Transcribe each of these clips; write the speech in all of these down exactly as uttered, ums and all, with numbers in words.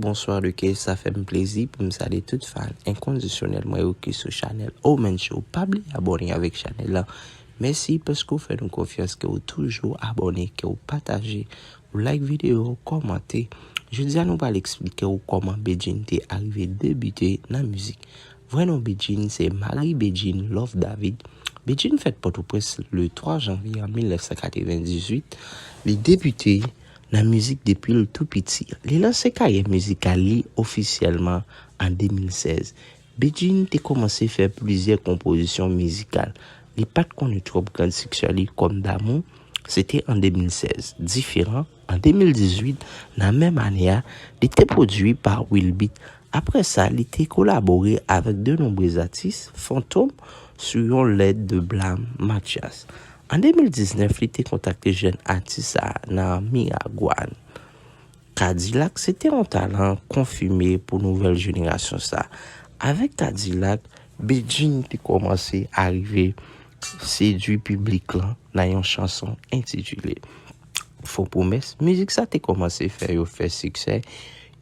Bonswa, de ke sa fè m plezi pou m salye tout fan enkondisyonèl mwen yo ki sou chanèl Omen Show. Pa bliye abòne avèk chanèl la. Mèsi paske w fè nou konfyans, ke w toujou abòne, ke w pataje, w like videyo, w kòmante. Jodi a nou pral eksplike w kòman Bedjine te arive debite nan mizik. Vrè non Bedjine se Marie Bedjine Love David. Bedjine fèt Pòtoprens le twa janvye an mil nèf san katrevendizuit. Li debite nan mizik depi l tou piti. Li lanse karyè mizikal li ofisyèlman an de mil sèz. Bedjine te kòmanse fè plizyè konpozisyon mizikal. Li pa t konnen twòp grand siksè li kòm Damou, se te an de mil sèz. Diferan, an de mil dizuit, nan menm ane a, li te pwodui pa Will Beat. Apre sa, li te kolabore avèk de nonbre atis, Fantom, sou yon lèd de Blam Mathias. An de mil diznèf, li te kontakte jèn atis sa a nan Miragwàn. Kadilak se te yon talan konfime pou nouvèl jenerasyon sa. Avèk Kadilak, Bedjine te kòmanse arive sedui piblik lan nan yon chanson entitile Fo Pwomès. Mizik sa te kòmanse fè yo fè siksè.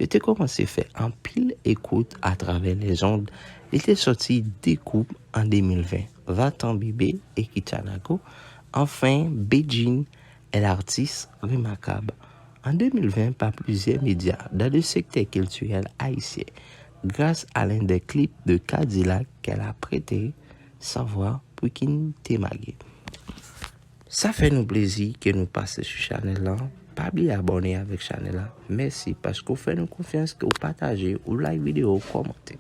Yo te kòmanse fè anpil ekout atravè lèzond. Li te sòti de koup an de mil ven, Vatan Bebe e Kitanago. Anfen, Bedjine est l'artiste remarquable. En deux mille vingt, par plusieurs médias dans le secteur culturel haïtien, grâce à l'un des clips de Kadilak qu'elle a prêté, Savoir Pou Ki N Te Marye. Sa fè nou plezi ke nou pase sou chanèl la. Pa bliye abòne avèk chanèl la. Mèsi paske w fè nou konfyans, ke w pataje, ou like videyo, ou kòmante.